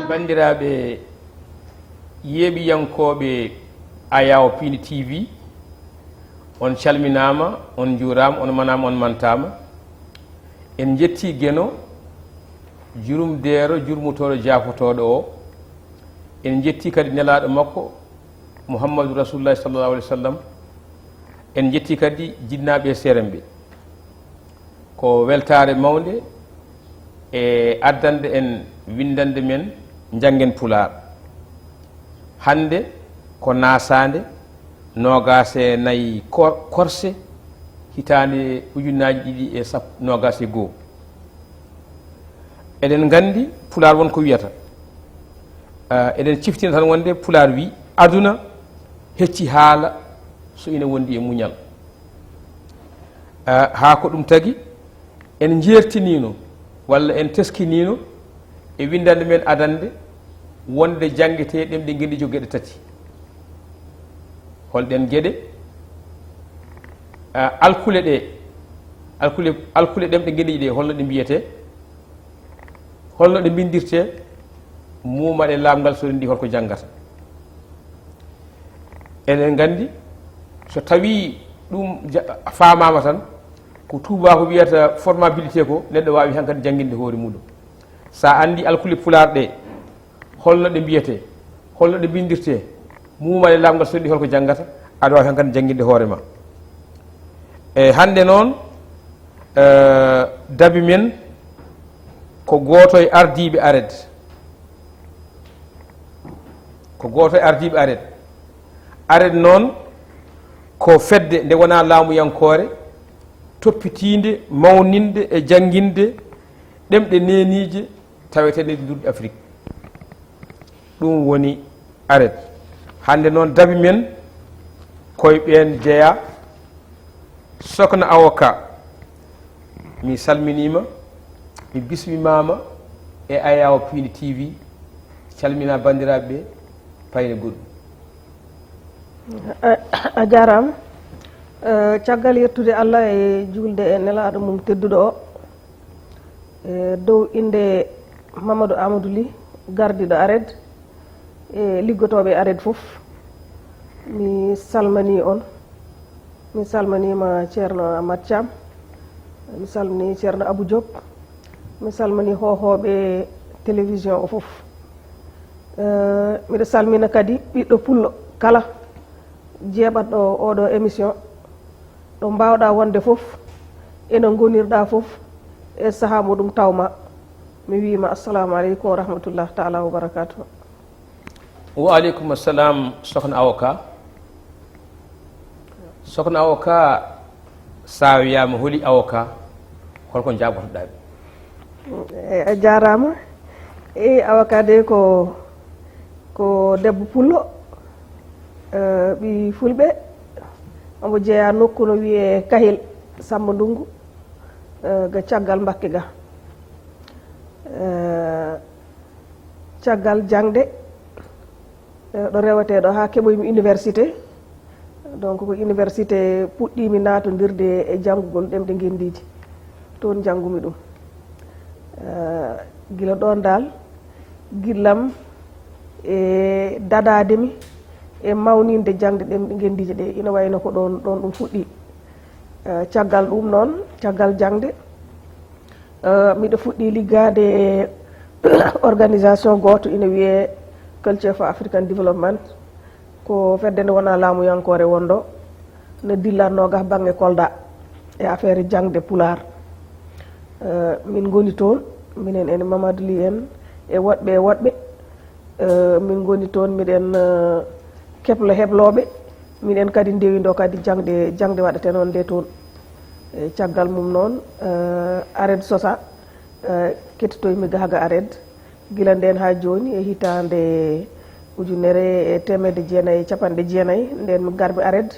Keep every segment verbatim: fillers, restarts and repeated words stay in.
Banndiraaɓe yeeɓiyankooɓe Ayawo Piindi T V, on calminaama, on njuuraama, on manaama, on mantaama. En njetti Geno, jurumdeero, jurmotooɗo, jaafotooɗo o. En njetti kadi nelaaɗo makko, Muhammadu Rasulullahi sallallahu alaihi wasallam. En njetti kadi jinnaaɓe e seerenɓe. Ko weltaare mawnde e addande en winndannde men Njanngen Pulaar. Hannde ko naasaande noogaas e nayi kor-, korse hitaande ujunnaaji ɗiɗi e sappo, noogaas e goo. Eɗen nganndi Pulaar won ko wiyata. Ah, eɗen ciftina tan wonde Pulaar wi, "Aduna hecci haala so ina wondi e muñal." Ah, haa ko ɗum tagi, en njeertiniino walla en teskiniino e winndannde men adannde wonde janngete ɗemɗe ngenndi jogi geɗe tati. Holɗen geɗe? Ah, alkule ɗe, alkule, alkule ɗemɗe ngenndi ɗe, holno ɗe mbiyetee? Holno ɗe mbinndirtee? Muuma ɗe laamgal so renndi holko janngata? Eɗen nganndi, so tawii ɗum ja-, faamaama tan, ko tuubaaku wiyata formabilité ko, neɗɗo waawi hankadi jannginde hoore muɗum. So a anndi alkule Pulaar ɗe, holno ɗe mbiyetee, holno ɗe mbinndirtee, muuma ɗe laamgal so renndi holko janngata, aɗa waawi hankadi jannginde hoore ma. E hannde noon, eh, dabi men ko gooto e ardiiɓe ared. Ko gooto e ardiiɓe ared. Ared noon ko fedde nde wonaa laamuyankoore, toppitiinde, mawninde e jannginde ɗemɗe neeniije taweteeɗe leydi ndurɗi Afrik. Ɗum woni ared. Hannde noon dabi men koye ɓeen jeyaa. Sokna Awa Ka, mi salminiima, mi bismimaama e Ayawo Piindi T V, calmina banndiraaɓe ɓe, payne goɗɗum. A, a jaaraama. Eh, caggal yettude Allah e juulde e nelaaɗo mum tedduɗo o, e dow innde Mamadou Amadou Ly, gardiiɗo ared, e liggotooɓe ared fof, mi salmanii on. Mi salminiima Ceerno Amat Caam, mi salminii Ceerno Abou Diop, mi salminii hoohooɓe télévision o fof. Eh, miɗo salmina kadi ɓiɗɗo pullo kala jeeɓatɗo oɗo émission, ɗo mbaawɗaa wonde fof, eno ngonirɗaa fof, e sahaa muɗum tawma. Mi wiima assalamu aleykum wa rahmatullah taala wa barakatuh. Wa aleykum assalam, Sokna Awa Ka. Sokna Awa Ka, sa wiyaama holi Awa Ka, holko njaabotoɗaa ɓe? Eh, a jaaraama. Eyi, Awa Ka de ko, ko debbo pullo, eh, ɓii fulɓe. Omo jeyaa nokku no wiyee Kahel Sammba Ndungu, eh, ga caggal Mbakke ga. Eh, caggal jaŋde, eh, ɗo rewetee ɗo haa keɓoymi université. Donc ko université puɗɗiimi naatondirde e janngugol ɗemɗe ngenndiije. Toon njanngumi ɗum. Eh, gila ɗoon daal, gillam e dadaade mi e mawninde jaŋde ɗemɗe ngenndiije ɗe, ina wayno ko ɗoon, ɗoon ɗum fuɗɗii. Eh, caggal ɗum noon, caggal jaŋde, eh, miɗo fuɗɗii liggaade e organisation gooto ina wiyee Culture for African Development. Ko fedde nde wonaa laamuyankoore wonɗo, no dillatnoo ga bannge Kolda e affaire jaŋde Pulaar. Eh, min ngoni toon, minen ene Mamadou Ly en e woɗɓe e woɗɓe. Eh, min ngoni toon, miɗen, eh, keblo heblooɓe. Minen kadi ndewindoo kadi jaŋde, jaŋde waɗetee noon nde toon. E caggal mum noon, eh, ared sosa, eh, kettotoymi ga ga ared. Gila ndeen haa jooni, e hitaande ujunere e teemedde jeenayi e capanɗe jeenayi, ndeen mi garmi ared,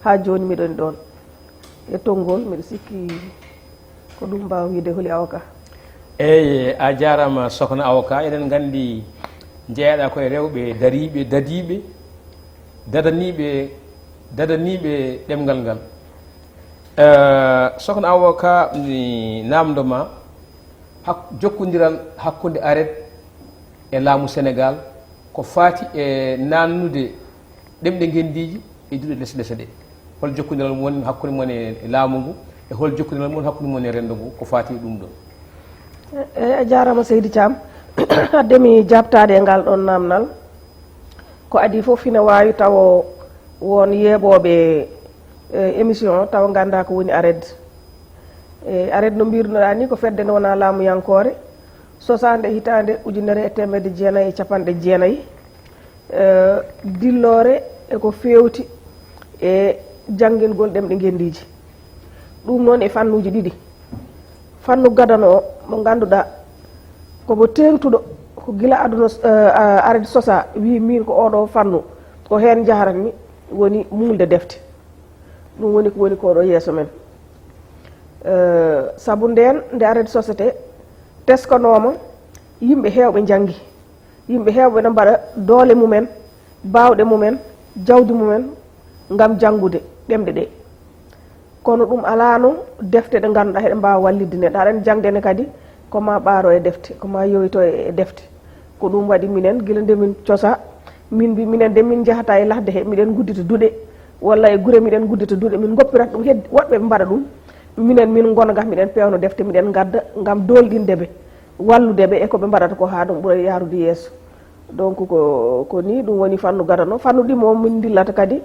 haa jooni miɗo ɗoon. E tonngol, miɗo sikki ko ɗum mbaaw wiide holi Awa Ka. Eey, a jaaraama Sokna Awa Ka. Eɗen nganndi Njeyaɗa koye rewɓe dariiɓe, dadiiɓe, dadaniiɓe, dadaniiɓe ɗemngal ngal. Eh, Sokhna Awa, ka mi naamndo ma, hak-, jokkondiral hakkunde aret e laamu Senegaal ko faati e naannude ɗemɗe ngenndiiji e duɗe lese lese ɗe. Hol jokkondiral mon hakkunde mon e laamu ngu, e hol jokkondiral mon hakkunde mon e renndo ngu, ko faati e ɗum ɗon? Eyi, a jaaraama, Seydi Caam. Hadde mi jaabtaade e ngal ɗon naamnal, ko adii fof ina waawi tawo won yeeɓooɓe, eh, émission o tawa nganndaa ko woni ared. E ared, no mbiirnoɗaa ni, ko fedde nde wonaa laamuyankoore, sosaande hitaande ujunere e teemedde jeenayi e capanɗe jeenayi, eh, dilloore e ko feewti e janngingol ɗemɗe ngenndiiji. Ɗum noon e fannuuji ɗiɗi. Fannu gadano o, mo ngannduɗaa ko mo teeŋtuɗo, ko gila aduna, eh, ared sosaa, wii miin ko oɗo fannu, ko heen njaharatmi, woni muulde defte. Ɗum woni ko woni ko ɗo yeeso men. Eh, sabu ndeen, nde ared sosetee, teskanooma, yimɓe heewɓe njanngi. Yimɓe heewɓe no mbaɗa doole mumen, baawɗe mumen, jawdi mumen, ngam janngude ɗemɗe ɗe. Kono ɗum alaano defte ɗe ngannduɗaa heɗe mbaawa wallitde neɗɗo. Aɗa anndi jaŋde ne kadi ko ma ɓaaro e defte, ko ma yowito e, e defte. Ko ɗum waɗi minen, gila nde min cosa, min mbi minen de min njahata e lahde he, miɗen nguddita duɗe, walla e gure miɗen nguddita duɗe, min ngoppirat ɗum heddi woɗɓe ɓe mbaɗa ɗum. Minen min ngona gah miɗen peewno defte, miɗen ngadda ngam doolɗinde ɓe, wallude ɓe e ko ɓe mbaɗata ko haa ɗum ɓura yahrude yeeso. Donc ko, ko ni ɗum woni fannu gadano. Fannu ɗimo min ndillata kadi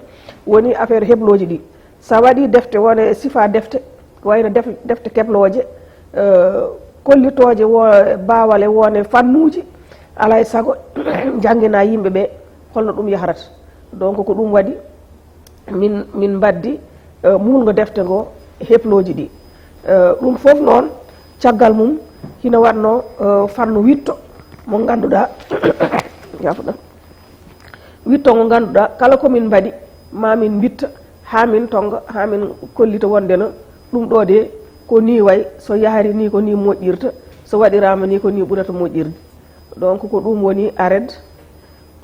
woni affaire heblooji ɗi. So a waɗii defte wone sifa defte, ko wayno def-, defte keblooje, eh, kollitooje wo-, baawale wone fannuuji, alaa e sago jannginaa yimɓe ɓe holno ɗum yahrata. Donc ko ɗum waɗi min, min mbaddi, eh, muulngo defte ngo e heblooji ɗi. Eh, ɗum fof noon, caggal mum, hino waɗno, eh, fannu witto mo ngannduɗaa, yafuɗa, witto ngo ngannduɗaa, kala ko min mbaɗi, ma min mbitta, haa min tonnga, haa min kollita wonde no ɗum ɗo de, ko ni way, so yahri ni ko ni moƴƴirta, so waɗiraama ni ko ni ɓurata moƴƴirde. Donc ko ɗum woni ared.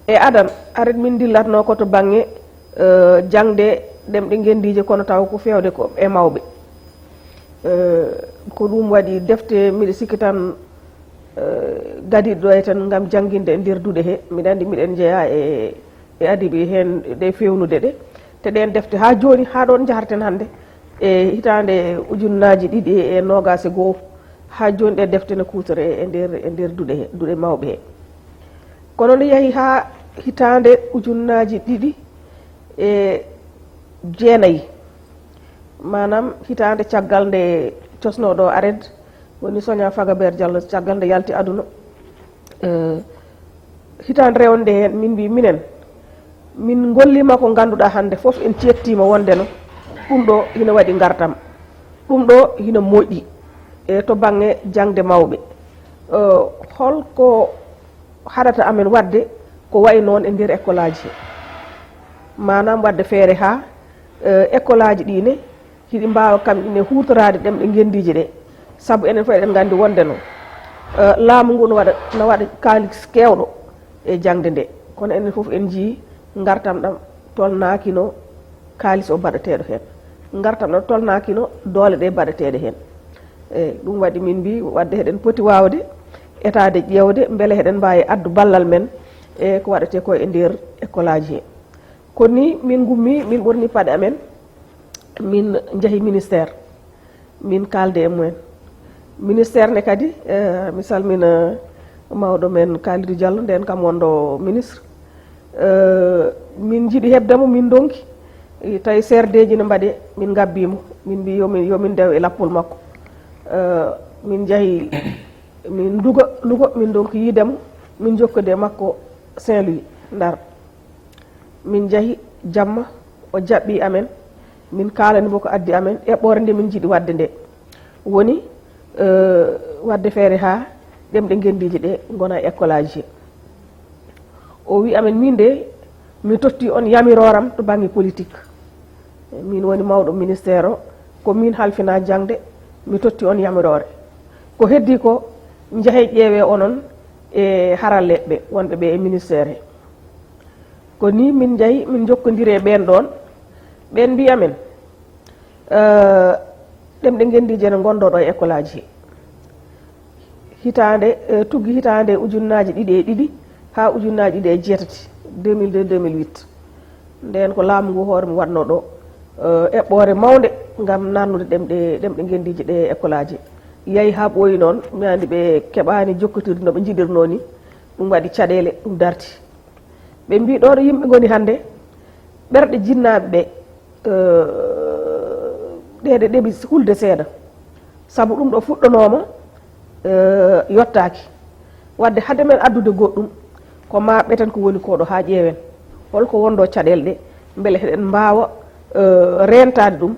E adan, ared min dillatno ko to baŋŋe, eh, jaŋde ɗemɗe ngenndiije, kono taw ko feewde ko e mawɓe. Eh, ko ɗum waɗi defte, miɗo sikki tan, eh, gadiiɗe ɗo e tan ngam jannginde e nder duɗe he. Miɗa anndi miɗen njeyaa e, e adiiɓe heen ɗe feewnude ɗe. Te ɗeen defte haa jooni, haa ɗoon njaharten hannde, e hitaande ujunnaaji ɗiɗi e noogaas e goo, haa jooni ɗe defte no kuutoree e nder, e nder duɗe he, duɗe mawɓe he. Kono nde yahi haa hitaande ujunnaaji ɗiɗi e jeenayi, maanaam hitaande caggal nde cosnooɗo ared, woni Sonia Fagabeer Diallo, caggal nde yalti aduna, eh, hitaande rewnde heen, min mbi minen, min ngollima ko ngannduɗaa hannde fof en ceettiima wonde no ɗum ɗo hino waɗi ngartam, ɗum ɗo hino moƴƴi, e to baŋŋe jaŋde mawɓe. Eh, hol ko haɗata amen waɗde ko wayi noon e nder ekkolaaji he? Maanaam waɗde feere haa, eh, ekkolaaji ɗi ne hiɗi mbaawa kamɗi ne huutoraade ɗemɗe ngenndiije ɗe. Sabu enen fof eɗen nganndi wonde no, eh, laamu ngu no waɗa, no waɗa kaalis keewɗo e jaŋde nde. Kono enen fof en njii ngartam ɗam tolnaaki no kaalis o baɗateeɗo heen. Ngartam ɗam tolnaaki no doole ɗe baɗateeɗe heen. Eyi, ɗum waɗi min mbi waɗde heɗen poti waawde etaade ƴeewde mbele heɗen mbaawi addu ballal men e ko waɗetee ko e nder ekkolaaji he. Ko ni min ngummi, min ɓorni paɗe amen, min njahi ministère, min kaalde e mumen. Ministère ne kadi, eh, mi salmina mawɗo men Kalidou Diallo, nden kam wonɗo ministre. Eh, min njiɗi heɓde mo, min ndonki. Eh, tawi C R D ji ne mbaɗe, min ngabbi mo. Min mbi yo min, yo min ndew e lappol makko. Eh, min njahi, min nduga Louga, min ndonki yiide mo, min njokkodi e makko Saint-Louis, Ndar. Min njahi jamma, o jaɓɓi amen, min kaalani mo ko addi amen, eɓɓoore nde min njiɗi waɗde nde. Woni, eh, waɗde feere haa ɗemɗe ngenndiije ɗe ngona e ekkolaaji he. O wi amen, min de, mi totti on yamirooram to baŋnge politique. Min woni mawɗo ministère o, ko min halfina jaŋde, mi totti on yamiroore. Ko heddi ko, njahee ƴeewee onon, e haralleeɓe wonɓe ɓe e ministére he. Ko ni min njahi, min njokkondiri e ɓeen ɗoon. Ɓeen mbi amen, eh, ɗemɗe ngenndiije ne ngonndo ɗo e école aji he. Hitaande, eh, tuggi hitaande ujunnaaji ɗiɗi e ɗiɗi haa ujunnaaji ɗiɗi e jeetati, deux mille deux, deux mille huit. Ndeen ko laamu ngu hoore mum waɗnoo ɗo, eh, eɓɓoore mawnde ngam naatnude ɗemɗe, ɗemɗe ngenndiije ɗe e école aji. Yahi haa ɓooyi noon, mi anndi ɓe keɓaani jokkotirde no ɓe njiɗirnoo ni. Ɗum waɗi caɗeele, ɗum darti. Ɓe mbii ɗo ɗo yimɓe ngoni hannde, ɓerɗe jinnaaɓe ɓe, eh, ɗeeɗe ɗeɓi hulde seeɗa. Sabu ɗum ɗo fuɗɗonooma, eh, yottaaki. Wadde hade men addude goɗɗum, ko ma ɓeten ko woni ko ɗo haa ƴeewen holko wonɗo caɗeele ɗe, mbele heɗen mbaawa, eh, reentaade ɗum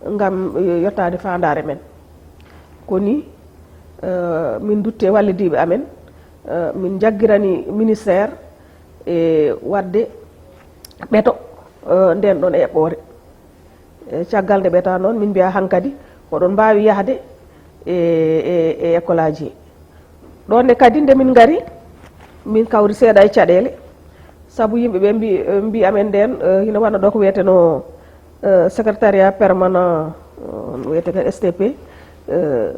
ngam, eh, yottaade faandaare men. Ko ni, eh, min ndutte wallidiiɓe amen, eh, min njaggirani ministère e wadde ɓeto, eh, ndeen ɗoon eɓɓoore. E caggal nde ɓeta noon, min mbiya hankadi oɗon mbaawi yahde e, e, e école aji he. Ɗoon ne kadi nde min ngari, min kawri seeɗa e caɗeele, sabu yimɓe ɓe mbi, mbi amen ndeen, eh, hino wano ɗo ko wiyeteno, eh, secrétariat permanent, eh, wiyeteno S T P, eh,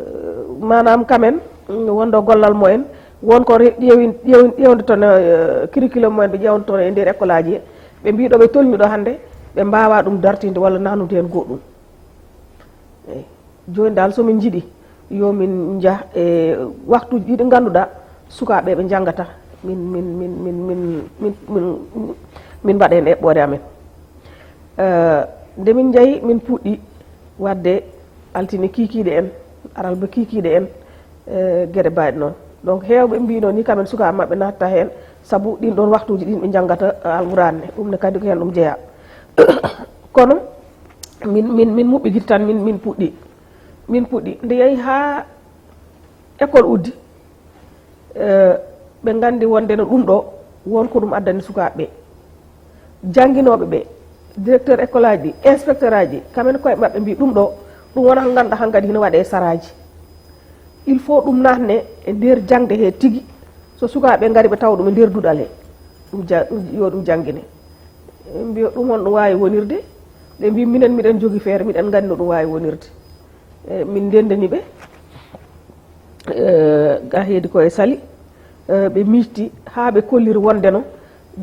maanaam kamen, mm, wonɗo gollal mumen, won ko re-, ƴeewin-, ƴeewin-, ƴeewde toon, eh, curriculum mumen, ɓe ƴeewde toon e nder école aji he. Ɓe mbii ɗo ɓe tolni ɗo hannde, ɓe mbaawaa ɗum dartinde walla naatnude heen goɗɗum. Eey. Jooni dal, so min njiɗi, yo min njah e waktuuji ɗi ngannduɗaa sukaaɓe ɓe njanngata, min, min, min, min, min, min, min, min mbaɗa heen eɓɓoore amen. Eh, nde min njahi, min puɗɗi waɗde altine kiikiiɗe en, alarba kiikiiɗe en, eh, geɗe mbayɗe noon. Donc, heewɓe mbiino ni, kamen sukaaɓe maɓɓe naatta heen, sabu ɗin ɗoon waktuuji ɗin ɓe njanngata, eh, Alquraan ne. Ɗum ne kadi ko heen ɗum jeyaa. Kono min, min, min muɓɓigiti tan, min, min puɗɗi. Min puɗɗi. Nde yahi haa école uddi, eh, ɓe nganndi wonde no ɗum ɗo won ko ɗum addani sukaaɓe ɓe. Jannginooɓe ɓe, directeur école aji ɗi, inspecteur aji ɗi, kamen koye maɓɓe mbii ɗum ɗo, ɗum wonaa ko ngannduɗaa hankadi hino waɗe e saraaji. Il faut ɗum naatne e nder jaŋde he tigi, so sukaaɓe ɓe ngari ɓe tawa ɗum e nder duɗal he, ɗum ja-, ɗum, yo ɗum janngine. Ɓe mbiya ɗum honɗum waawi wonirde? Ɓe mbii minen miɗen jogii feere, miɗen nganndi no ɗum waawi wonirde. Eh, min ndenndani ɓe, eh, ga heedi ko e Saly, eh, ɓe miijti haa ɓe kolliri wonde no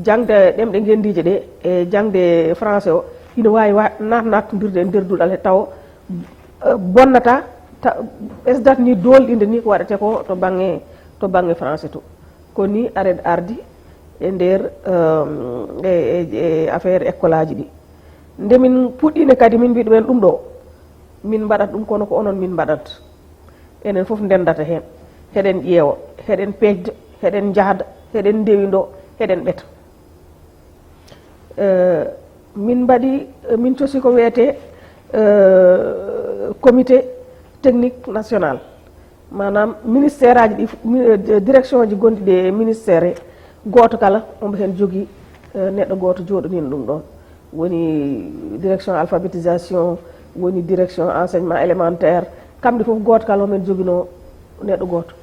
jaŋde ɗemɗe ngenndiije ɗe e jaŋde français o hino waawi wa-, naat-, naattondirde e nder duɗal he tawa, eh, bonnata, ta-, ɓesdat ni doolɗinde ni ko waɗetee ko to baŋnge, to baŋnge français to. Ko ni ARED ardi e nder, eh, e, e, e affaire école aji ɗi. Nde min puɗɗiino kadi, min mbii ɗumen ɗum ɗo, min mbaɗat ɗum kono ko onon min mbaɗanta. Enen fof ndenndata heen. Heɗen ƴeewa, heɗen peejda, heɗen njahda, heɗen ndewindoo, heɗen ɓeta. Eh, min mbaɗi, eh, min cosi ko wiyetee, eh, comité technique national. Maanaam ministère aji ɗi, mi-, eh, direction ji gonɗi ɗi e ministère he, gooto kala omo heen jogii, eh, neɗɗo gooto jooɗaniino ɗum ɗoon. Woni direction alphabétisation, woni direction enseignement élémentaire, kamɓe fof gooto kala omo heen joginoo neɗɗo gooto.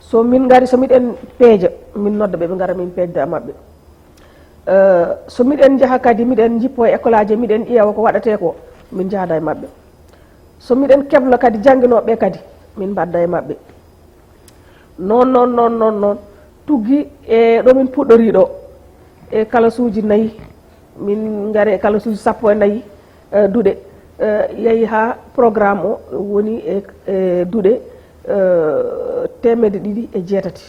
So min ngari, so miɗen peeja, min nodda ɓe, ɓe ngara min peejda e maɓɓe. Eh, so miɗen njaha kadi, miɗen njippo e école aji, miɗen ƴeewa ko waɗetee ko, min njahda e maɓɓe. So miɗen kebla kadi jannginooɓe ɓe kadi, min mbadda e maɓɓe. Noon, noon, noon, noon, noon. Tuggi e ɗo min puɗɗori ɗo, e kalasuuji nayi, min ngari e kalasuuji sappo e nayi, eh, duɗe, eh, yahi haa programme o woni e, e duɗe, eh, teemedde ɗiɗi e jeetati.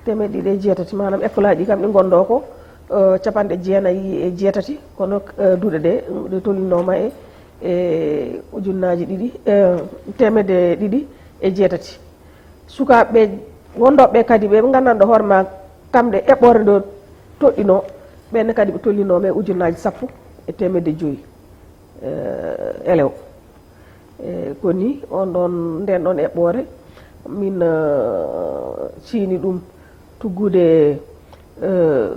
Teemedde ɗiɗi e jeetati, maanaam école aji ɗi kam ɗi ngonɗo ko, eh, capanɗe jeenayi e jeetati, kono, eh, duɗe ɗe, ɗe tolninooma e, e ujunnaaji ɗiɗi, eh, teemedde ɗiɗi e jeetati. Sukaaɓe ɓe wonɗo ɓe kadi, ɓe ɓe nganndanɗo hoore ma, kam ɗe eɓɓoore ndo toɗɗinoo, ɓenne kadi ɓe tolninooma e ujunnaaji sappo e teemedde joyi, eh, élèves. E, ko ni, on ɗon, nden ɗon eɓɓoore, min, eh, ciini ɗum tuggude, eh,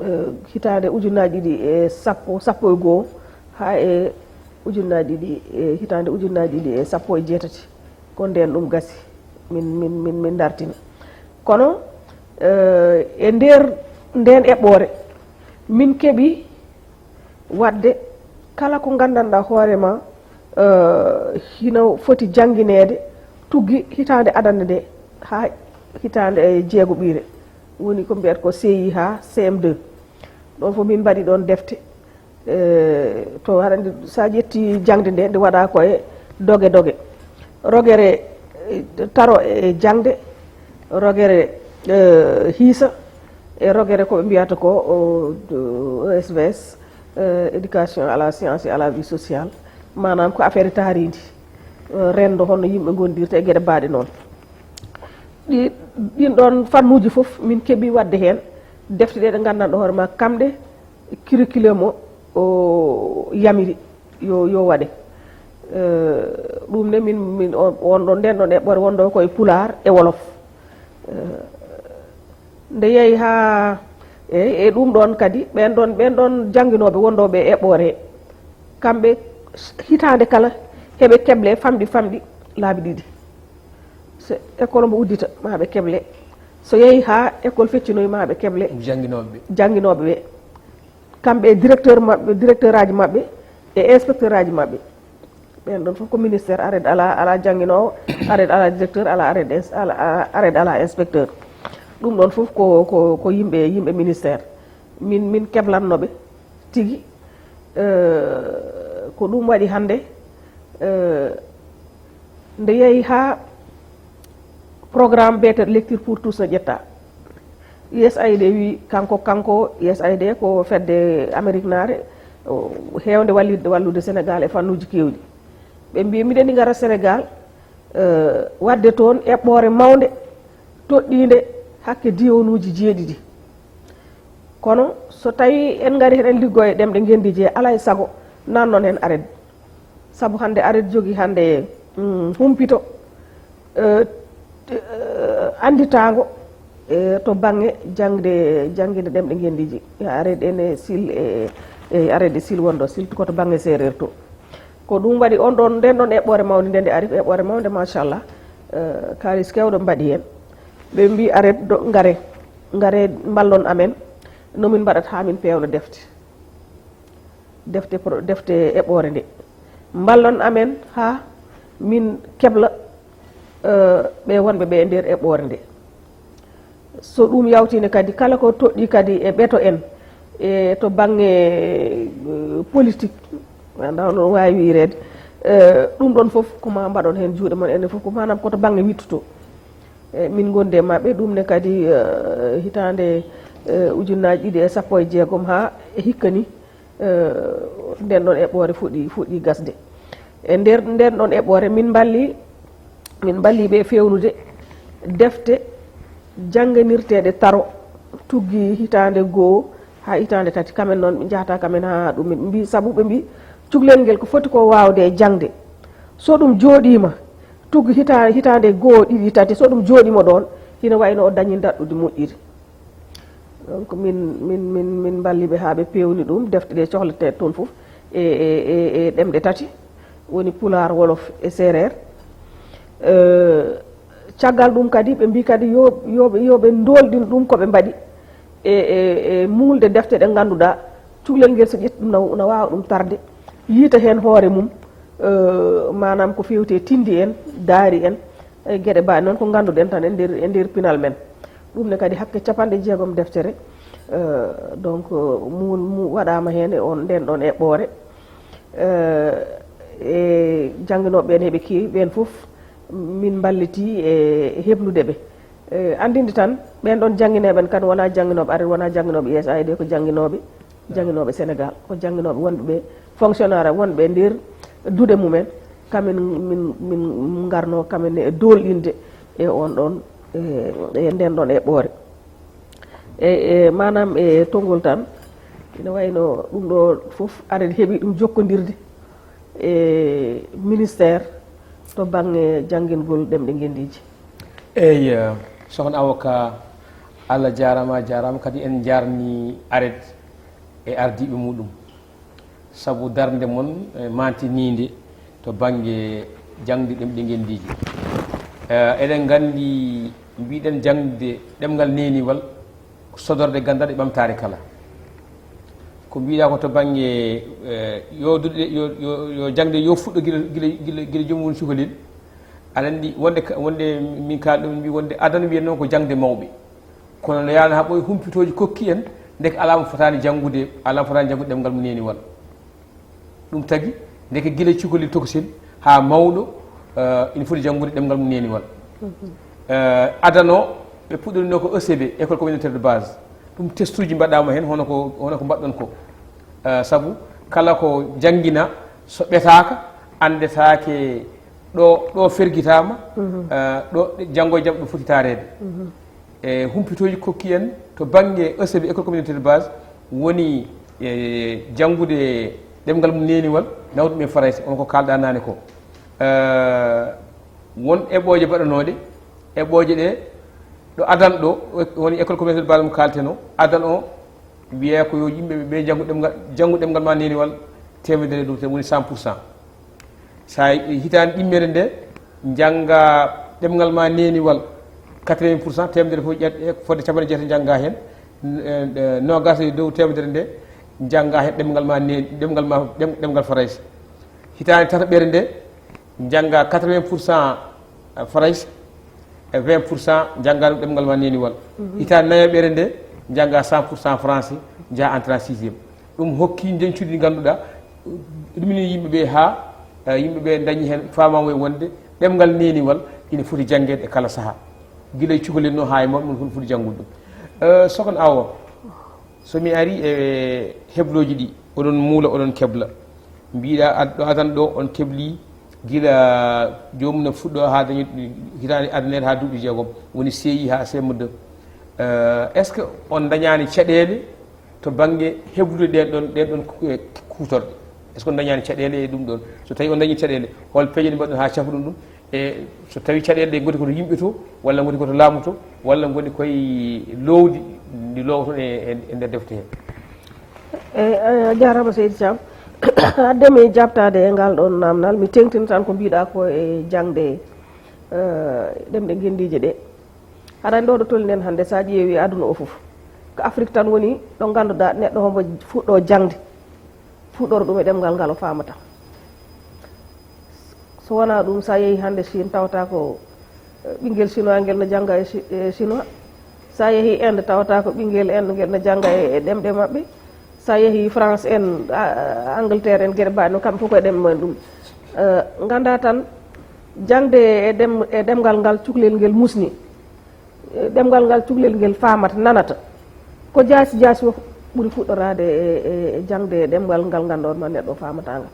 eh, hitaande ujunnaaji ɗiɗi e sappo, sappo e goo, haa e ujunnaaji ɗiɗi, e hitaande ujunnaaji ɗiɗi e sappo e jeetati. Ko nden ɗum gasi, min, min, min, min ndartina. Kono eh, e nder nden eɓɓoore, min keɓi waɗde kala ko nganndanɗaa hoore ma eh, hino foti janngineede, tuggi hitaande adannde nde haa hitaande e jeego ɓiire, woni ko mbiyata ko C I haa C M deux. Ɗon fof min mbaɗi ɗon defte. Eh, to aɗa anndi, so a ƴetti jaŋde nde, nde waɗa ko e doge doge. Rogere eh, taro e jaŋde, rogere eh, hiisa, e rogere ko ɓe mbiyata ko o, o E S V S, eh, éducation à la science et à la vie sociale, maanaam ko affaire taariindi, eh, renndo, honno yimɓe ngondirta e geɗe baaɗe noon. Ɗi, ɗin ɗoon fannuuji fof min keɓi waɗde heen defte ɗe, ɗe nganndanɗo hoore ma kamɗe curriculum o, o yamiri yo, yo waɗe. Eh, ɗum ne min, min on, on ɗon, nden ɗon eɓɓore wonɗo ko e pulaar e wolof. Eh, nde yehi haa e, e ɗum ɗon kadi, ɓen ɗon, ɓen ɗon jannginooɓe wonɗooɓe e eɓɓore he, kamɓe hitaande kala heɓe keble famɗi famɗi laabi ɗiɗi. So école mbo uddita, ma ɓe keble. So yehi haa école feccinoyi, ma ɓe keble. Jannginooɓe ɓe. Jannginooɓe ɓe. Kamɓe e directeur maɓɓe, directeur aji maɓɓe e inspecteur aji maɓɓe. Ɓen ɗon fof ko ministère, aret ala, ala jannginoowo, aret ala directeur, ala aret ins-, ala, ala aret ala inspecteur. Ɗum ɗon fof ko, ko, ko yimɓe, yimɓe ministère. Min, min keblanno ɓe tigi. Eh, ko ɗum waɗi hannde, eh, nde yehi haa programme beeteɗo lecture pour tous no ƴetta. U S A I D wi kanko, kanko U S A I D ko fedde Amérique naare, o, heewde walliɗde, wallude Sénégal e fannuuji keewɗi. Ɓe mbi miɗen ngara Sénégal, eh, waɗde toon eɓɓoore mawnde toɗɗiinde hakke diiwanuuji jeeɗiɗi. Kono so tawii en ngarii heɗen liggoo e ɗemɗe ngenndiije, alaa e sago naannon heen aret. Sabu hannde aret jogii hannde, mm, humpito, eh, eh, annditaango, eh, to bannge jaŋde, jannginde ɗemɗe ngenndiije. Aret ene sil e, e aret e sil wonɗo, surtout ko to bannge seereer to. Ko ɗum waɗi on ɗon, nden ɗon eɓɓoore mawnde nde, nde ari ko eɓɓoore mawnde, machallah. Eh, kaalis keewɗo mbaɗi heen. Ɓe mbi aret ɗo, ngare, ngare mballon amen no min mbaɗata haa min peewna defte. Defte pro-, defte eɓɓoore nde. Mballon amen haa min kebla, eh, ɓe wonɓe ɓe e nder eɓɓoore nde. So ɗum yawtiino kadi, kala ko toɗɗii kadi e ɓeto en, e to bannge, eh, politique, wano no waawi wiireede, eh, ɗum ɗon fof ko ma mbaɗon heen juuɗe mon, enen fof ko maanaam ko to bannge wittuto. E min ngondi e maɓɓe, ɗum ne kadi, eh, hitaande, eh, ujunnaaji ɗiɗi e sappo e jeegom haa e hikka ni, eh, nden ɗon eɓɓoore fuɗɗi, fuɗɗi gasde. E nder nden ɗon eɓɓoore, min mballi, min mballi ɓe fewnude defte jannganirteeɗe taro, tuggi hitaande goo haa hitaande tati. Kamen noon, ɓe njahata kamen haa ɗum. Min mbi, sabu ɓe mbi, cukalel ngel ko foti ko waawde e jaŋde. So ɗum jooɗiima, tuggi hita-, hitaande goo, ɗiɗi, tati, so ɗum jooɗiima ɗoon, hino wayi no o dañi daɗɗudi moƴƴiri. Donc, min, min, min, min mballi ɓe haa ɓe peewni ɗum, defte ɗe cohleteeɗe toon fof e, e, e, e ɗemɗe tati, woni Pulaar, Wolof e Seereer. Eh, caggal ɗum kadi, ɓe mbii kadi yo, yo ɓe, yo ɓe ndoolɗin ɗum ko ɓe mbaɗi e, e, e muulde defte ɗe ngannduɗaa cukalel ngel, so ƴetti ɗum, na, na waawa ɗum tarde, yiita heen hoore mum, eh, maanaam ko feewti e tinndi en, daari en, e geɗe baaɗe noon ko ngannduɗen tan e nder, e nder pinal men. Ɗum ne kadi hakke capanɗe jeegom deftere, eh, donc, mu, mu waɗaama heen e on, nden ɗon eɓɓoore. Eh, e jannginooɓe ɓeen heɓe keewi, ɓeen fof min mballitii e heblude ɓe. Eh, anndinde tan, ɓeen ɗon janngineeɓe en kan wonaa jannginooɓe aret, wonaa jannginooɓe U S A I D, ko jannginooɓe jannginooɓe Sénégal, ko jannginooɓe wonɓe ɓe, fonctionnaire wonɓe e nder duɗe mumen, kamen min, min ngarno kamen e doolɗinde e on ɗon, e, e nden ɗon eɓɓoore. E, e maanaam e tonngol tan, ina wayno ɗum ɗo fof aɗen heɓi ɗum jokkondirde e ministère to bannge janngingol ɗemɗe ngenndiije. Eyi, eh, sokhna Awa Ka, Allah jaaraama, a jaaraama. Kadi en njaarnii aret e ardiiɓe muɗum, sabu darnde mon, eh, maantiniinde to bannge jaŋde ɗemɗe ngenndiije. Eh, eɗen nganndi Mbiɗen jaŋde ɗemngal neeniwal ko sodorde ganndal e ɓamtaare kala. Ko mbiɗa ko to bannge, eh, yo duɗe, yo, yo, yo jaŋde yo fuɗɗo gila, gila, gila, gila joomum woni cukalel. Aɗa anndi wonde ka, wonde min kaal ɗum mbi wonde adana wiyatnoo ko jaŋde mawɓe. Kono no yaano haa ɓooyi humpitooji kokki en, ndeke alaa mo fotaani janngude, alaa mo fotaani janngude ɗemngal mo neeniwal. Ɗum tagi, ndeke gila cukalel tokosel haa mawɗo, eh, ina foti janngude ɗemngal mum neeniwal. Eh, adano, ɓe puɗɗorino ko E C B, École Communautaire de Base. Ɗum testuuji mbaɗaama heen, hono ko, hono ko mbaɗɗon ko. Eh, sabu kala ko janngina, so ɓetaaka, anndetaake ɗo, ɗo fergitaama, eh, ɗo janngo e jam ɗum foti taareede. E humpitooji kokki en to bannge E C B, École Communautaire de Base, woni, e, janngude ɗemngal mum neeniwal, nawɗum e Farayse, on ko kaalɗaa naane ko. Eh, won eɓɓooje mbaɗanooɗe, eɓɓooje ɗe, ɗo adan ɗo, woni École Communautaire de Base mo kaalten o, adan o, wiyee ko yo yimɓe ɓe janngu ɗemngal, janngu ɗemngal ma neeniwal teemedere e dow teemedere, woni cent pour cent. So a hitaande ɗimmere nde, njannga ɗemngal ma neeniwal quatre-vingts pour cent, teemedere fof ƴeew-, fodde capanɗe jeetati njannga heen, n-, eh, noogaas e dow teemedere nde, njannga heen ɗemngal ma neen-, ɗemngal ma, ɗem-, ɗemngal Farayse. Hitaande tataɓere nde, njannga quatre-vingts pour cent Farayse, e vingt pour cent njannga ɗum ɗemngal ma neeniwal. Hitaande nayaɓere nde, njannga cent pour cent français, njaha entrée en sixième. Ɗum hokki njeñcudi ndi ngannduɗaa, ɗum ni yimɓe ɓe haa, eh, yimɓe ɓe ndañi heen faamamuya wonde ɗemngal neeniwal ina foti janngeede e kala sahaa. Gila e cukalel no haa e mawɗo, ɗum foti janngude ɗum. Eh, Sokhna Awa, so mi ari e heblooji ɗi, oɗon muula, oɗon kebla. Mbiɗa ad-, ɗo adan ɗo on kebli gila joomum no fuɗɗo haa dañi hitaande adanere haa duuɓi jeegom, woni C I haa C M deux. Eh, est-ce que on ndañaani caɗeele to bannge heɓude ɗen ɗon, ɗen ɗon ku-, eh, kuutorɗe? Est-ce que on ndañaani caɗeele e ɗum ɗon? So tawii on ndañii caɗeele, hol peeje ɗe mbaɗɗon haa cafa ɗum ɗum? E so tawii caɗeele ɗe ngoni ko to yimɓe to, walla ngoni ko to laamu to, walla ngoni koye loowdi ndi loowoton e, e, e nder defte he? Eyi, a jaaraama, Seydi Thiam. Hadde mi jaabtaade e ngal ɗoon naamnal, mi teeŋtina tan ko mbiɗa ko e jaŋde, eh, ɗemɗe ngenndiije ɗe. Aɗa anndi ɗo ɗo tolni-ɗen hannde, so a ƴeewi aduna o fof, ko Afrik tan woni ɗo ngannduɗaa neɗɗo hombo fuɗɗo jaŋde, fuɗɗoro ɗum e ɗemngal ngal o faamata. So wonaa ɗum, so a yehii hannde Chine, tawata ko, eh, ɓinngel Chinois ngel no jannga e Chi-, e Chinois. So a yehii Inde, tawata ko ɓinngel Inde ngel no jannga e, e ɗemɗe maɓɓe. So a yehii France en, a-, a-, Angleterre en, geɗe mbaɗe noon, kamɓe fof koye ɗemɗe mumen ɗum. Eh, nganndaa tan, jaŋde e ɗem-, e ɗemngal ngal cukalel ngel musni. Eh, ɗemngal ngal cukalel ngel faamata, nanata. Ko jaasi jaasi fof ɓuri fuɗɗoraade e, e, e jaŋde e ɗemngal ngal ngannduɗaa ma neɗɗo o faamataa ngal.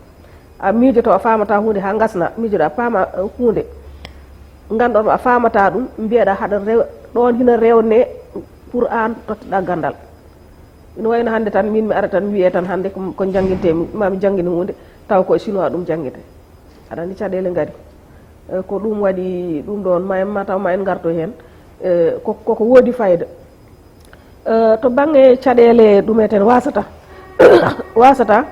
A miijoto, a faamataa huunde haa ngasna, miijoɗaa, a paama, eh, huunde. Ngannduɗaa ma a faamataa ɗum, mbiyeɗaa haɗa rew-, ɗoon hina rewne pour aan totteɗaa ganndal. Ina wayno hannde tan, min mi ara tan, mi wiyee tan hannde ko, ko janngintee mi, maa mi janngin huunde, taw ko e Chinois ɗum janngintee. Aɗa anndi caɗeele ngari. Eh, ko ɗum waɗi ɗum ɗoon, ma en, ma taw ma en ngarto heen. Eh, ko, koko woodi fayda. Eh, to bannge caɗeele ɗum eten waasata, waasata,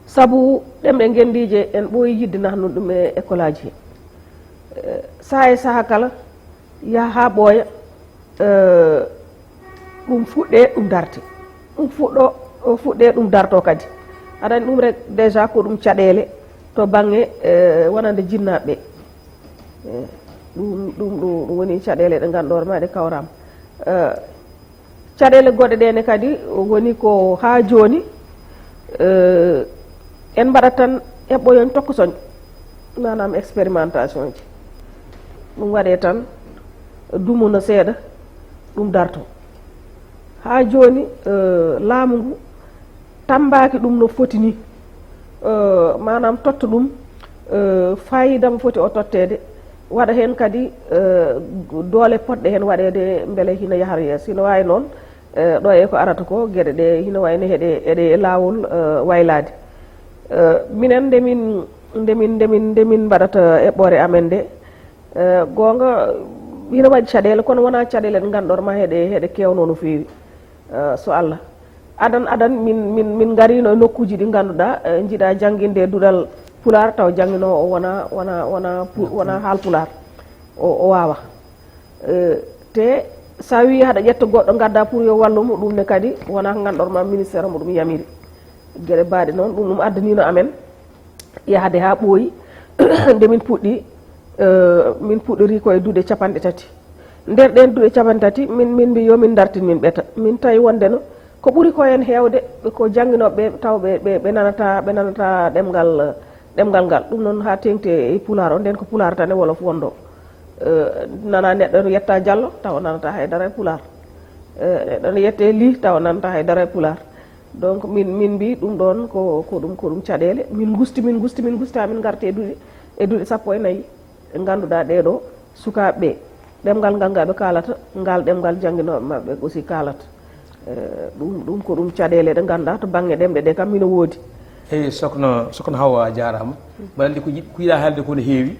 sabu ɗemɗe ngenndiije en ɓooyi yiɗde naatnude ɗum e école aji he. Eh, sahaa e sahaa kala, yaha haa ɓooya, eh, ɗum fuɗɗee, ɗum dartee. Ɗum fuɗɗo, o fuɗɗee, ɗum dartoo kadi. Aɗa anndi ɗum rek déjà ko ɗum caɗeele to bannge, eh, wonande jinnaaɓe ɓe. Eh, ɗum, ɗum, ɗum, ɗum woni caɗeele ɗe ngannduɗaa ma ɗe kawraama. Eh, caɗeele goɗɗe ɗe ne kadi woni ko haa jooni, eh, en mbaɗat tan eɓɓoyon tokkosoñ, maanaam expérimentation ji. Ɗum waɗee tan, dumunoo seeɗa, ɗum dartoo. Haa jooni, eh, laamu ngu tammbaaki ɗum no foti ni, eh, maanaam totta ɗum, eh, faayiida mo foti o totteede, waɗa heen kadi, eh, doole potɗe heen waɗeede mbele hina yahra yeeso. Hino waawi noon, eh, ɗo e ko arata ko, geɗe ɗe hino wayi no heɗe, eɗe e laawol, eh, waylaade. Eh, minen nde min, nde min, nde min, nde min mbaɗata eɓɓoore amen nde, eh, goonga, hino waɗi caɗeele, kono wonaa caɗeele ɗe ngannduɗaa ma heɗe, heɗe keewnoo no feewi. Eh, so Allah. Adan, adan, min, min, min ngariino e nokkuuji ɗi ngannduɗaa, eh, njiɗaa jannginde e duɗal Pulaar, taw jannginoowo o wonaa, wonaa, wonaa pu-, wonaa Haalpulaar. O, o waawaa. Eh, te so a wii haɗa ƴetta goɗɗo ngadda pour yo wallu mo, ɗum ne kadi wonaa ko ngannduɗaa ma ministère mo ɗum yamiri. Geɗe baaɗe noon, ɗum ɗum addanino amen yahde haa ɓooyi. Nde min puɗɗi, eh, min puɗɗori ko e duɗe capanɗe tati. Nder ɗeen duɗe capanɗe tati, min, min mbi yo min ndartin min ɓeta. Min tawi wonde no ko ɓuri ko en heewde, ɓe ko jannginooɓe ɓe, taw ɓe, ɓe, ɓe nanata, ɓe nanata ɗemngal, ɗemngal ngal. Ɗum noon haa teeŋti e pulaar o, ndeen ko pulaar tan e wolof wonɗo. Eh, nana neɗɗo no yetta Jallo, tawa nanata haydara e pulaar. Eh, neɗɗo no yette Ly, tawa nanata haydara e pulaar. Donc, min, min mbi ɗum ɗoon ko, ko ɗum, ko ɗum caɗeele. Min ngusti, min ngusti, min ngusti haa min ngarti e duɗe, e duɗe sappo e nayi. Ɗe ngannduɗaa ɗee ɗoo sukaaɓe ɓe, ɗemngal ngal ngal ɓe kaalata, ngal ɗemngal jannginooɓe maɓɓe aussi kaalata. Eh, ɗum, ɗum ko ɗum caɗeele ɗe ngannduɗaa to bannge ɗemɗe ɗe kam ina woodi. Eyi, sokno, sokno Hawa, a jaaraama. Mbaɗa anndi ko yiɗ-, ko yiɗaa haalde ko no heewi,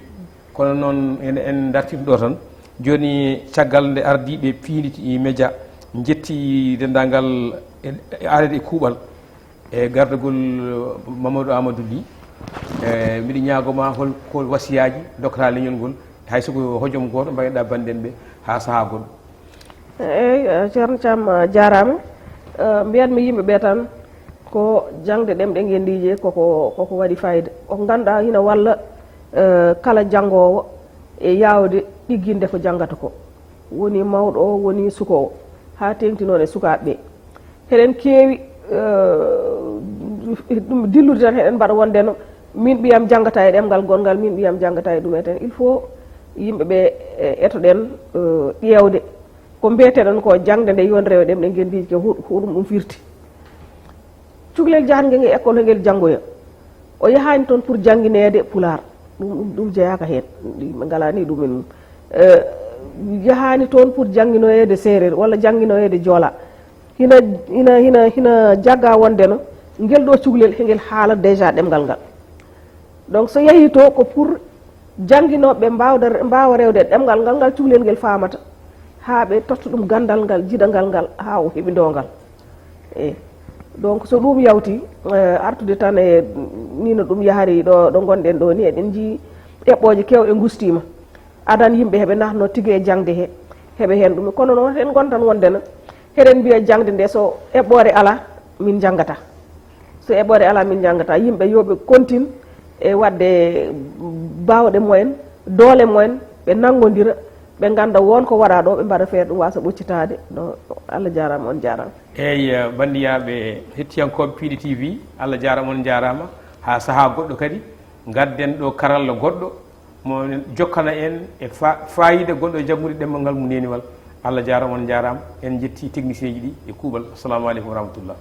kono noon en, en ndartiima ɗo tan. Jooni, caggal nde ardiiɓe piindi média njetti denndaangal e, e aadee e kuuɓal, e gardagol Mamadou Amadou Ly, e mbiɗa ñaagoo ma hol ko wasiyaaji ndokkata leñol ngol, hay so ko hojom gooto mbaynoɗaa banndiraaɓe ɓe haa sahaa goɗɗo. Eyi, eh, Ceerno Caam, eh, jaaraama. Eh, mbiyatmi yimɓe ɓe tan ko jaŋde ɗemɗe ngenndiije koko, koko waɗi fayida. Ko ngannduɗaa ina walla, eh, kala janngoowo e yaawde ɗigginde ko janngata ko. Woni mawɗo o, woni suko o, haa teeŋti noon e sukaaɓe ɓe. Heɗen keewi, eh, ɗum dillude tan, heɗen mbaɗa wonde no min ɓiyam janngata e ɗemngal gonngal, min ɓiyam janngata e ɗum eten. Il faut yimɓe ɓe, eh, etoɗen, eh, ƴeewde ko mbiyeteɗon ko jaŋde nde, yo en rewe ɗemɗe ngenndiije ke, hu-, huɗum ɗum firti. Cukalel jahatngel ngel école, ngel janngoya. O yahaani toon pour janngineede pulaar. Ɗum, ɗum, ɗum jeyaaka heen. Yimɓe ngalaa ni ɗum en mum. Eh, yahaani toon pour jannginoyeede seereer walla jannginoyeede joola. Hina, hina, hina, hina jagga wonde no ngel ɗo cukalel, hengel haala déjà ɗemngal ngal. Donc, so yahii to, ko pour jannginooɓe ɓe mbaawda, mbaawa rewde e ɗemngal ngal, ngal cukalel ngel faamata, haa ɓe totta ɗum ganndal ngal, jiɗangal ngal, haa o heɓindoo ngal. Eyi. Donc, so ɗum yawti, eh, artude tan e ni no ɗum yahri ɗo, ɗo ngonɗen ɗo ni, eɗen njii eɓɓooje keewɗe ngustiima. Adan yimɓe heɓe naatno tigi e jaŋde he, heɓe heen ɗum. Kono noon, en ngontan wonde no, heɗen mbiya jaŋde nde, so eɓɓoore alaa, min njanngata. So eɓɓoore alaa, min njanngata. Yimɓe yo ɓe kontin e waɗde baawɗe mumen, doole mumen, ɓe nanngondira, ɓe ngannda won ko waɗaa ɗo, ɓe mbaɗa feere ɗum waasa ɓoccitaade. No, Allah jaaraama, on jaaraama. Eyi, eh, banndiraaɓe hettiyankooɓe Piindi T V, Allah jaaraama, on jaaraama. Haa sahaa goɗɗo kadi, ngadden ɗo karalla goɗɗo, mo jokkana en e fa-, faayiida gonɗo e janngude ɗemngal ngal mo neeniwal. Allah jaaraama, on njaaraama. En njetti technicien ji ɗi e kuuɓal. Assalamu aleykum wa rahmatullah.